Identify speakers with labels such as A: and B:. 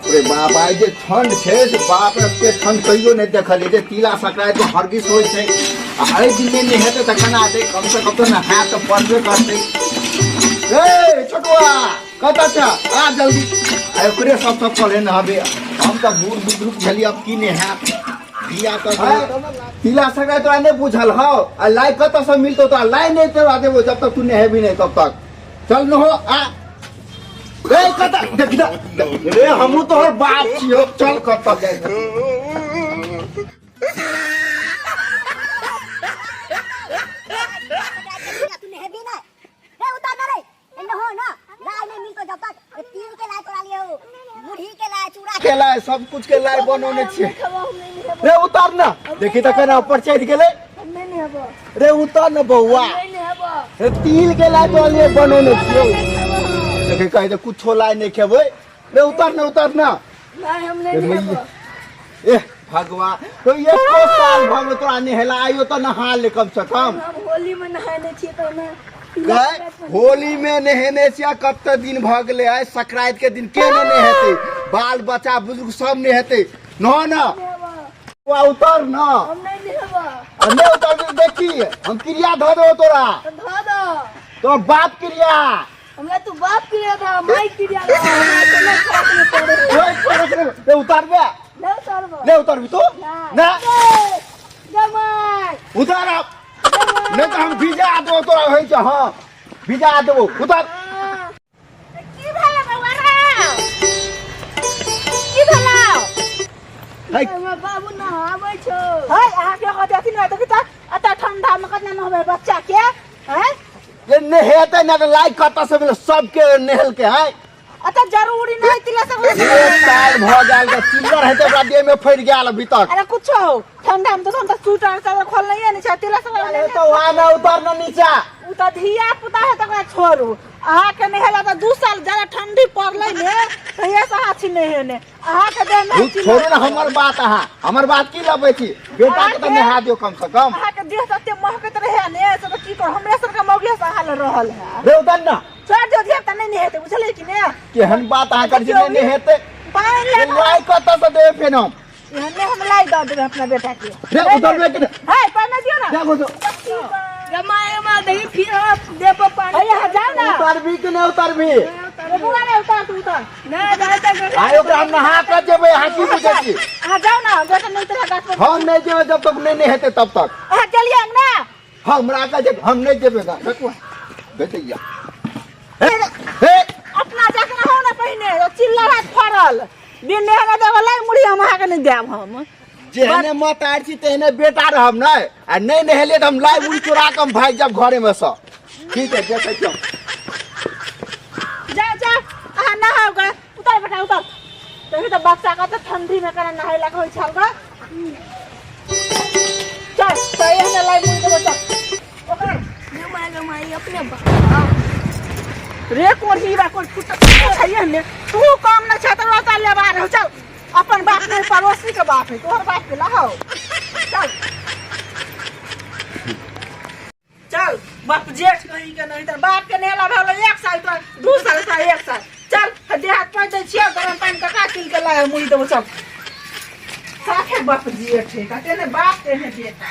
A: रे बाप, आइ जे ठंड छै से बाप रे, एते ठंड कहियो नहि देखलियै। जे तिला संक्रांति मे हरगिस होइ छै आ एहि दिन नहि हेतै तऽ केना हेतै? कम से कम तऽ नहाय तऽ पड़बे करतै। ए छोटुआ, कतऽ छ? आ जल्दी। आ ओकरे सब सब कहले नहबे। हम तऽ बूढ़ बुजुर्ग भेलियै, अब की नहायब? बिया तऽ तिला संक्रांति तोरा नहि बुझल हौ? आ लाइ कतऽ से मिलतौ? तोरा लाइ नहि तोरा देबो जब तक तू नहेबी नहि तब तक। चल नहो, आ। ए कतऽ देख दे रे, हमहूँ तोहर बाप छियौ। चल, कतऽ जाइ छौ?
B: तू नहेबी ना रे? उतार ना रे, एने हो ना। लाय नहीं मिलतो जब तक। ए, तिल के लाय तोरा लिए हो, मुरही के लाय, चूड़ा
A: के लाय, सब कुछ के लाय बनौने छियै। रे उतार ना, देखी तऽ केना ऊपर चढ़ि गेलै। रे उतार ना बौआ। रे तिल के लाय तोरा लिए बनौने छियौ। देखी, कहै छै कुछो लाय नहि खेबै। रे उतार ना, उतार ना। ए भगवान, तो एको साल भऽ गेल तोरा नहेला, आइयो तऽ नहा ले कम से कम।
C: होली में नहाने छियै तऽ ने।
A: गए होली में नहेने छियै, कते दिन भऽ गेलै। आइ संक्रांति के दिन के ने नहेतै? बाल बच्चा बुजुर्ग सब नहेतै। न न बौआ, उतर न।
C: हम नहीं नहेबो।
A: आ नहि उतरबी, देखी हम क्रिया धऽ देबो तोरा।
C: धो दो।
A: तोर बाप क्रिया।
C: हमरा तू बाप क्रिया था, माई क्रिया था, हमरा कोनो फर्क नहीं पड़े।
A: कोई फर्क नहीं। ए, उतारबे?
C: नहीं उतारबो।
A: नहि उतारबी तू ना?
C: जमाई।
A: उतार अब, नहीं तो हम भिजा देबो तोरा। होइ छै, हाँ, भिजा देबो। उतार।
B: की भेलै बौआ रे? की भेलौ?
A: है।
C: हमर बाबू नहाबै छौ।
D: है, अहाँ के कहते अथी नहि देखी तऽ एतऽ ठंडा मे कतना नहबै बच्चा के हैं?
A: ये नहेतै ना तऽ लाइ कतऽ से मिले? सबके नहेलके है।
D: एतऽ जरूरी नहि तिला सब।
A: एक साल भऽ गेल तऽ चिल्लर हेतै ओकरा देह में फड़ि गेल अभी तक।
D: अरे कुछो हो, ठंडा में तो हम तऽ स्वेटर चादर खोलने नहि छै तिला सब।
A: अरे तो वहाँ ना उतर ना नीचा।
D: उ तऽ धिया पुता है, तकरा छोड़ू। अहाँके नहेला तऽ 2 साल ज्यादा ठंडी पड़लै ने, तहिया से अहाँ छी नहेने। अहाँके देह में
A: उ छोड़ू ना हमर बात। अहाँ हमर बात की लबै छी? बेटा के तऽ नहा दियौ कम से कम।
D: अहाँके देह तते महकैत रहे ने, से तऽ की करू, हमरे सबके मौगिया से अहाँ लग रहल है।
A: रे उतर ना।
D: छोड़ दियौ, धिया पुता नहि नहेतै, बुझलियै कि ने?
A: केहन बात अहाँ करै छी? नहि नहेतै?
D: पानि ले।
A: लाइ कतऽ से देबै फेर हम?
D: एहने हम लाई दऽ देबै अपना बेटा के।
A: रे उतरबे कि नहि?
D: है, पानि दियौ ना।
A: देखो तो।
C: जमाई हमरा दही फिर हमरा देह पर पानी।
D: है, यहाँ जाउ ना।
A: उतरबी कि नहि उतरबी?
D: रे बौआ रे, उतर तू, उतर।
C: नहीं नहीं तक।
A: आइ ओकरा हम नहा कऽ जेबै। अहाँ की बुझै छी?
D: अहाँ जाउ ना, बेटा नहि उतरे गाछ पर।
A: हम नहि जेबै जब तक नहि नहेतै तब तक।
D: अहाँ गेलियै अंगना।
A: हमरा कहै छै हम नहि जेबै। देखू बेटैया, हे हे।
D: अपना जाके नहाउ ने पहिने। चिल्ला हाथ फड़ल बिन नहेने देबै लाई मुड़ी हम अहाँके नहि देब हम।
A: जेहने मत आयल छी तेहने बेटा रहब। नहि आ नहि नहेलियै तऽ हम लाई मुड़ी चोरा कऽ हम भागि जायब घरे में सँ। ठीक है, देखै छियौ।
D: जा जा, अहाँ नहाउ गे। उतर बेटा, उतर। देखी तऽ बच्चा के तऽ ठंडी में केना नहाय लए होइ छल गे। चल तऽ एहने लाई मुड़ी देबो, चल ओकरा।
C: जमाई जमाई अपने बाप।
D: रे कोढ़ी बा कोढ़ फुट छैये ने, तू कम न छै तऽ रोता लेबा रहो। चल, अपन बाप नहीं, पड़ोसी के बाप है तोहर बाप के लहो। चल चल, बाप जेठ कहीं के नहीं, तर बाप के नेला भेल एक साल तो 2 साल तो एक साल। चल, देह हाथ पानि दै छियै, गरम पानि कका किन के लाय मुड़ी देबो। चल, साफे बाप जेठ है, कहते ने बाप तेने बेटा।